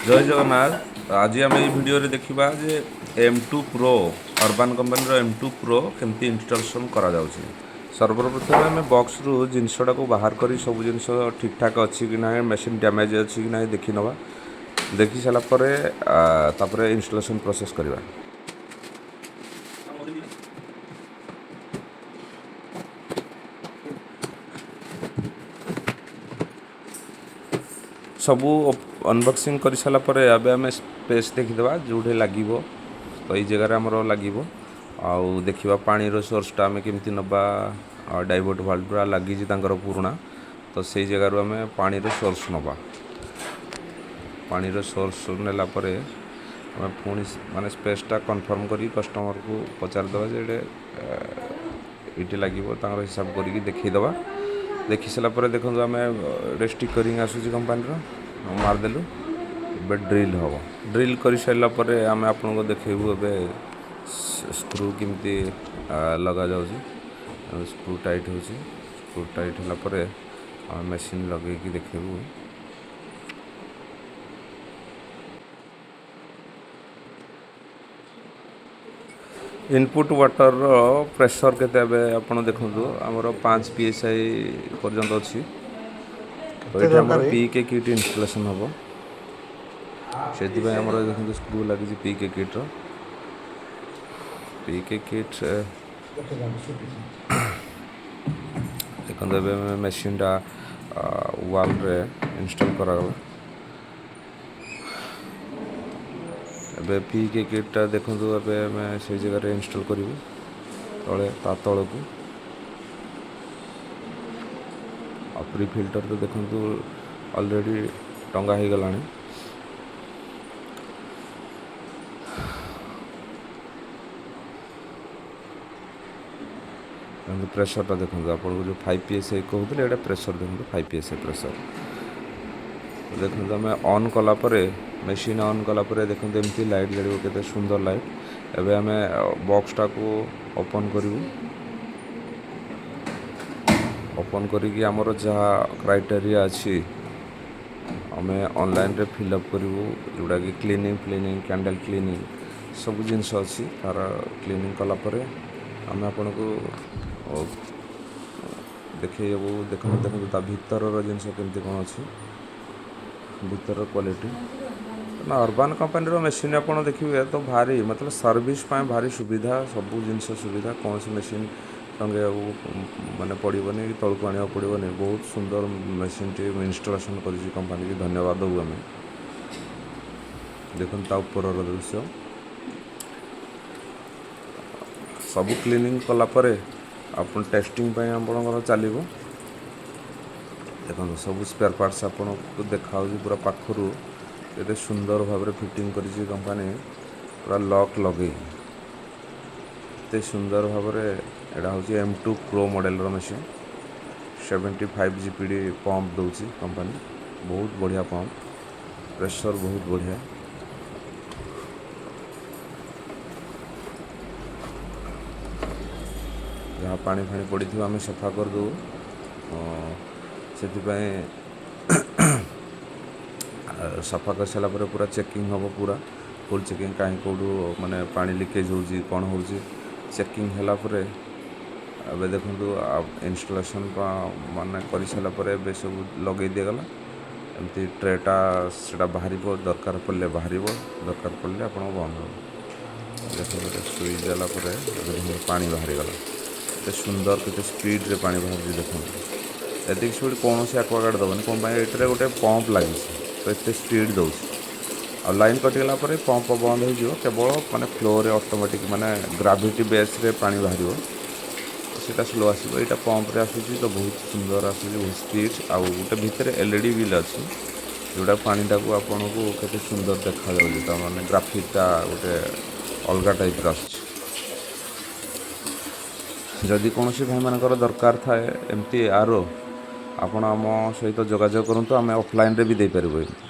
ଜୟ ଜଗନ୍ନାଥ। ଆଜି ଆମେ ଏଇ ଭିଡ଼ିଓରେ ଦେଖିବା ଯେ ଏମ୍ 2 ପ୍ରୋ, ଅର୍ବାନ୍ କମ୍ପାନୀର ଏମ୍ 2 ପ୍ରୋ କେମିତି ଇନଷ୍ଟଲେସନ୍ କରାଯାଉଛି। ସର୍ବପ୍ରଥମେ ଆମେ ବକ୍ସରୁ ଜିନିଷଟାକୁ ବାହାର କରି ସବୁ ଜିନିଷ ଠିକ୍ଠାକ୍ ଅଛି କି ନାହିଁ, ମେସିନ୍ ଡ୍ୟାମେଜ୍ ଅଛି କି ନାହିଁ ଦେଖିନେବା। ଦେଖି ସାରିଲା ପରେ ତାପରେ ଇନଷ୍ଟଲେସନ୍ ପ୍ରୋସେସ୍ କରିବା। ସବୁ ଅନବକ୍ସିଂ କରିସାରିଲା ପରେ ଏବେ ଆମେ ସ୍ପେସ୍ ଦେଖିଦେବା ଯେଉଁଠି ଲାଗିବ। ତ ଏଇ ଜାଗାରେ ଆମର ଲାଗିବ। ଆଉ ଦେଖିବା ପାଣିର ସୋର୍ସଟା ଆମେ କେମିତି ନେବା। ଆଉ ଡାଇଭର୍ଟ ଭାଲ୍ଭ ପୁରା ଲାଗିଛି ତାଙ୍କର ପୁରୁଣା, ତ ସେଇ ଜାଗାରୁ ଆମେ ପାଣିର ସୋର୍ସ ନେବା। ପାଣିର ସୋର୍ସ ନେଲା ପରେ ଆମେ ପୁଣି ମାନେ ସ୍ପେସ୍ଟା କନଫର୍ମ କରି କଷ୍ଟମରକୁ ପଚାରିଦେବା ଯେ ଏଇଠି ଲାଗିବ। ତାଙ୍କର ହିସାବ କରିକି ଦେଖେଇଦେବା। ଦେଖି ସାରିଲା ପରେ ଦେଖନ୍ତୁ, ଆମେ ଗୋଟେ ଷ୍ଟିକରିଂ ଆସୁଛି କମ୍ପାନୀର, ମାରିଦେଲୁ। ଏବେ ଡ୍ରିଲ୍ ହେବ। ଡ୍ରିଲ୍ କରିସାରିଲା ପରେ ଆମେ ଆପଣଙ୍କୁ ଦେଖେଇବୁ ଏବେ ସ୍କ୍ରୁ କେମିତି ଲଗାଯାଉଛି। ସ୍କ୍ରୁ ଟାଇଟ୍ ହେଉଛି। ସ୍କ୍ରୁ ଟାଇଟ୍ ହେଲା ପରେ ଆମେ ମେସିନ୍ ଲଗେଇକି ଦେଖେଇବୁ। ଇନପୁଟ୍ ୱାଟରର ପ୍ରେସର୍ କେତେ, ଏବେ ଆପଣ ଦେଖନ୍ତୁ, ଆମର 5 PSI ପର୍ଯ୍ୟନ୍ତ ଅଛି। ତ ଏଠି ଆମର ପି କେ କିଟ୍ ଇନଷ୍ଟଲେସନ୍ ହେବ। ସେଥିପାଇଁ ଆମର ଦେଖନ୍ତୁ ସ୍କ୍ରୁ ଲାଗିଛି ପି କେ କିଟ୍ର। ପି କେ କିଟ୍ ଦେଖନ୍ତୁ, ଏବେ ମେସିନ୍ଟା ୱାଲ୍ରେ ଇନଷ୍ଟଲ୍ କରାଗଲା। ଏବେ ପି କେ କିଟ୍ଟା ଦେଖନ୍ତୁ, ଏବେ ଆମେ ସେଇ ଜାଗାରେ ଇନଷ୍ଟଲ୍ କରିବୁ ତଳେ, ତା ତଳକୁ। ଆଉ ପ୍ରି ଫିଲ୍ଟର ତ ଦେଖନ୍ତୁ ଅଲରେଡ଼ି ଟଙ୍ଗା ହେଇଗଲାଣି। ଦେଖନ୍ତୁ, ପ୍ରେସରଟା ଦେଖନ୍ତୁ। ଆପଣଙ୍କୁ ଯେଉଁ 5 PSI କହୁଥିଲେ, ଏଇଟା ପ୍ରେସର ଦେଖନ୍ତୁ, 5 PSI pressure. ଦେଖନ୍ତୁ, ଆମେ ଅନ୍ କଲା ପରେ, ମେସିନ୍ ଅନ୍ କଲା ପରେ ଦେଖନ୍ତୁ ଏମିତି ଲାଇଟ୍ ଜଳିବ, କେତେ ସୁନ୍ଦର ଲାଇଟ୍। ଏବେ ଆମେ ବକ୍ସଟାକୁ ଓପନ୍ କରିବୁ। ଓପନ୍ କରିକି ଆମର ଯାହା କ୍ରାଇଟେରିଆ ଅଛି ଆମେ ଅନଲାଇନ୍ରେ ଫିଲ୍ଅପ୍ କରିବୁ, ଯେଉଁଟାକି କ୍ଲିନିଂ ଫ୍ଲିନିଂ, କ୍ୟାଣ୍ଡେଲ୍ କ୍ଲିନିଂ, ସବୁ ଜିନିଷ ଅଛି। ତା'ର କ୍ଲିନିଂ କଲା ପରେ ଆମେ ଆପଣଙ୍କୁ ଦେଖେଇଦେବୁ। ଦେଖନ୍ତୁ, ଦେଖନ୍ତୁ ତା ଭିତରର ଜିନିଷ କେମିତି କ'ଣ ଅଛି, ଭିତରର କ୍ୱାଲିଟି ନା। ଅର୍ବାନ୍ କମ୍ପାନୀର ମେସିନ୍ ଆପଣ ଦେଖିବେ ତ ଭାରି ମତଲବ ସର୍ଭିସ୍ ପାଇଁ ଭାରି ସୁବିଧା, ସବୁ ଜିନିଷ ସୁବିଧା। କୌଣସି ମେସିନ୍ ଟଙ୍ଗେଇବାକୁ ମାନେ ପଡ଼ିବନି କି ତଳକୁ ଆଣିବାକୁ ପଡ଼ିବନି। ବହୁତ ସୁନ୍ଦର ମେସିନ୍ଟି ଇନଷ୍ଟଲେସନ୍ କରିଛି। କମ୍ପାନୀକି ଧନ୍ୟବାଦ ଦେବୁ ଆମେ। ଦେଖନ୍ତୁ ତା ଉପରର ଦୃଶ୍ୟ। ସବୁ କ୍ଲିନିଂ କଲା ପରେ ଆପଣ ଟେଷ୍ଟିଂ ପାଇଁ ଆପଣଙ୍କର ଚାଲିବ। ଦେଖନ୍ତୁ, ସବୁ ସ୍ପେୟାର ପାର୍ଟସ୍ ଆପଣଙ୍କୁ ଦେଖାହେଉଛି ପୁରା ପାଖରୁ। କେତେ ସୁନ୍ଦର ଭାବରେ ଫିଟିଂ କରିଛି କମ୍ପାନୀ, ପୁରା ଲକ୍ ଲଗେଇ ଏତେ ସୁନ୍ଦର ଭାବରେ। ଏଇଟା ହେଉଛି ଏମ୍ 2 ପ୍ରୋ ମଡ଼େଲର ମେସିନ୍। 75 GPD pump ଦେଉଛି କମ୍ପାନୀ। ବହୁତ ବଢ଼ିଆ ପମ୍ପ, ପ୍ରେସର ବହୁତ ବଢ଼ିଆ। ଯାହା ପାଣି ଫାଣି ପଡ଼ିଥିବ ଆମେ ସଫା କରିଦେବୁ। ସେଥିପାଇଁ ସଫା କରିସାରିଲା ପରେ ପୁରା ଚେକିଂ ହେବ, ପୁରା ଫୁଲ୍ ଚେକିଂ। କାହିଁ କେଉଁଠୁ ମାନେ ପାଣି ଲିକେଜ୍ ହେଉଛି, କ'ଣ ହେଉଛି, ଚେକିଂ ହେଲା ପରେ ଏବେ ଦେଖନ୍ତୁ, ଇନଷ୍ଟଲେସନ୍ ମାନେ କରିସାରିଲା ପରେ ଏବେ ସବୁ ଲଗେଇ ଦିଆଗଲା। ଏମିତି ଟ୍ରେଟା ସେଇଟା ବାହାରିବ, ଦରକାର ପଡ଼ିଲେ ବାହାରିବ, ଦରକାର ପଡ଼ିଲେ ଆପଣଙ୍କ ବନ୍ଦ ହେବ। ଦେଖନ୍ତୁ, ଗୋଟେ ସୁଇଚ୍ ଦେଲା ପରେ ଏବେ ଦେଖନ୍ତୁ ପାଣି ବାହାରିଗଲା। କେତେ ସୁନ୍ଦର, କେତେ ସ୍ପିଡ଼ରେ ପାଣି ବାହାରୁଛି ଦେଖନ୍ତୁ। ଏତିକି ସ୍ପିଡ଼ କୌଣସି ଆକ୍ୱାଗାର୍ଡ଼ ଦେବନି। କ'ଣ ପାଇଁ? ଏଇଥିରେ ଗୋଟେ ପମ୍ପ ଲାଗିଛି, ତ ଏତେ ସ୍ପିଡ଼ ଦେଉଛି। ଆଉ ଲାଇନ୍ କଟିଗଲା ପରେ ପମ୍ପ ବନ୍ଦ ହେଇଯିବ। କେବଳ ମାନେ ଫ୍ଲୋରେ ଅଟୋମେଟିକ୍ ମାନେ ଗ୍ରାଭିଟି ବେସ୍ରେ ପାଣି ବାହାରିବ, ସେଇଟା ସ୍ଲୋ ଆସିବ। ଏଇଟା ପମ୍ପରେ ଆସୁଛି, ତ ବହୁତ ସୁନ୍ଦର ଆସୁଛି, ବହୁତ ସ୍ପିଡ଼। ଆଉ ଗୋଟେ ଭିତରେ ଏଲ୍ ଇ ଡି ବିଲ୍ ଅଛି, ଯେଉଁଟା ପାଣିଟାକୁ ଆପଣଙ୍କୁ କେତେ ସୁନ୍ଦର ଦେଖାଯାଉଛି। ତା ମାନେ ଗ୍ରାଫିକ୍ଟା ଗୋଟେ ଅଲଗା ଟାଇପ୍ର ଆସୁଛି। ଯଦି କୌଣସି ଭାଇମାନଙ୍କର ଦରକାର ଥାଏ ଏମିତି ଆରୋ, ଆପଣ ଆମ ସହିତ ଯୋଗାଯୋଗ କରନ୍ତୁ। ଆମେ ଅଫଲାଇନ୍ରେ ବି ଦେଇପାରିବୁ ଏମିତି।